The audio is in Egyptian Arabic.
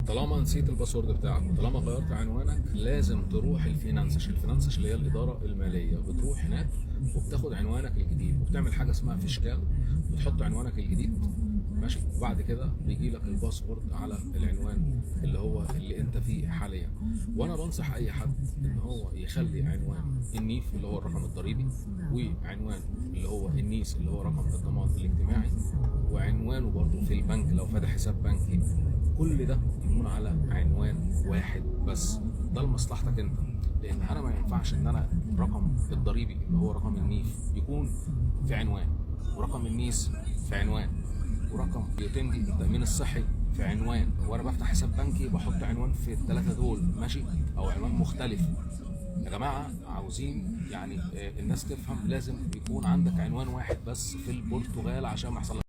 طالما نسيت ال password بتاعك وطالما غيرت عنوانك، لازم تروح ال Finanças. ال Finanças اللي هي الادارة الماليه، بتروح هناك وبتاخد عنوانك الجديد وبتعمل حاجة اسمها fiscal، بتحط عنوانك الجديد، ماشي؟ وبعد كده بيجي لك ال password على العنوان اللي هو اللي انت فيه حاليا. وانا بنصح اي حد ان هو يخلي عنوان ال NIF اللي هو الرقم الضريبي، وعنوان اللي هو ال NISS اللي هو رقم الضمان الاجتماعي، وعنوانه برضه في البنك لو فاتح حساب بنكي، كل ده يكون على عنوان واحد بس. ده لمصلحتك انت، لان انا ما ينفعش ان انا الرقم الضريبي اللي هو رقم ال NIF يكون في عنوان، ورقم ال NISS في عنوان، ورقم utente التامين الصحي في عنوان، وانا بفتح حساب بنكي بحط عنوان في الثلاثة دول، ماشي؟ او عنوان مختلف. يا جماعة عاوزين يعني الناس تفهم، لازم يكون عندك عنوان واحد بس في البرتغال عشان ما يحصل.